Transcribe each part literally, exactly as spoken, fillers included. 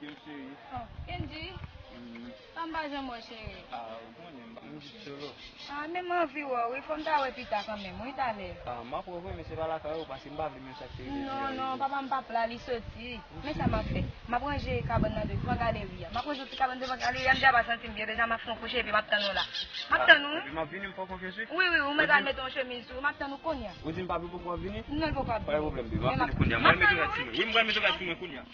Yo, cheri. Oh, Kenji. Mm. Sa m pa janm wè, cheri. Ah, ou konnen m pa mouche. Ah, men m anvi wè w, wi. Fò m ta wè pita kanmenm, wi, talè. Ah, m ap wè w, wi, men se pa lakay ou, paske m pa vle menm sa k te rive jodi a. Non, non, papa m p ap la, li soti. Men sa m ap fè. M ap ranje kabann nan devan galeri a. M ap ranje ti kabann devan galeri a, m deja pa santi m byen, deja m ap fè yon kouche epi m ap tann ou la. M ap tann ou. Ah, epi m ap vini, m fè w konfyans, wi. Wi, wi, ou mèt al mete yon chemiz sou ou, m ap tann ou kounye a. Ou di m pa vin poko ap vini? Non, l poko ap vini. Pa gen pwoblèm, baby. M ap vini kounye a. M ap mete yon ti mwen. Wi, m pral mete yon ti mwen kounye a.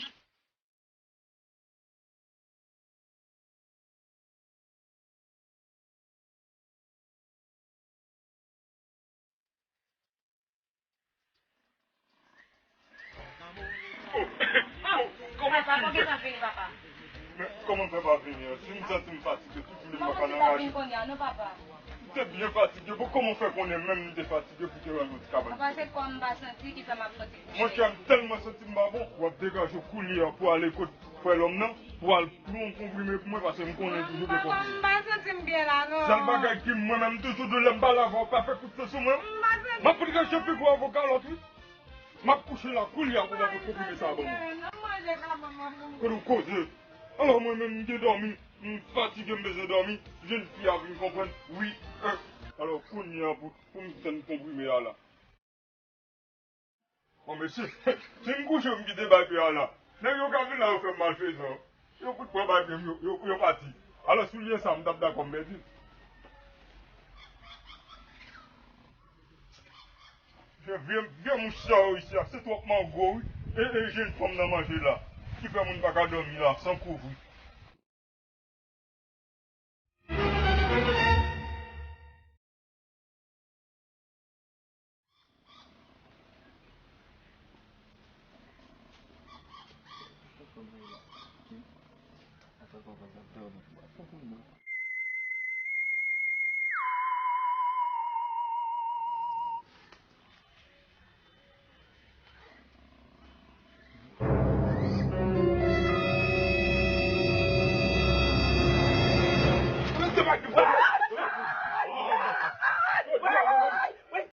Papa, kòman sa vini, papa? Men, kòman fè pa vini an? Si m santi m fatige, tout jounen m pa ka nan raje. Vin kounye a, non, papa. M te byen fatige. Bon, kòman w fè konnen menm m te fatige pou te wè yon ti kabann? Papa, se kò m pa santi ki fè m ap santi kouche. Mwen, kè m tèlman santi m pa bon, w ap degaje w kounye a pou ale kot frè Lòm nan, pou al pran yon konprime pou mwen, paske m konnen toujou gen konprime. Papa, m pa santi m byen la, non. Sèl bagay ki mwen menm, toujou di w lè m pale avè w, pa fè kout fye sou mwen. M pa santi m byen. M ap fout rache figi w avè w kalòt, wi. M ap kouche la kounye a pou w ba mwen konprime sa a ban mwen. Kote w koze? Alò mwen menm m gen dòmi, m fatige, m bezwen dòmi. Jèn fi a vin konprann, wi. Alò kounye a pou, pou m tann konprime a la. Bon, mesye, si m kouche, m kite bay peyi a la. Nèg yo ka vin la, yo fè m malfezan. Yo fout pran bay peyi m, yo, yo, yo pati. Alò, si w di sa, m t ap dakò m pèdi. Vye, vye, vye mouch sa yo isi a, se twòp mango, wi. E, e jèn fanm nan manje la, ki fè moun pa ka dòmi la, san kouvri.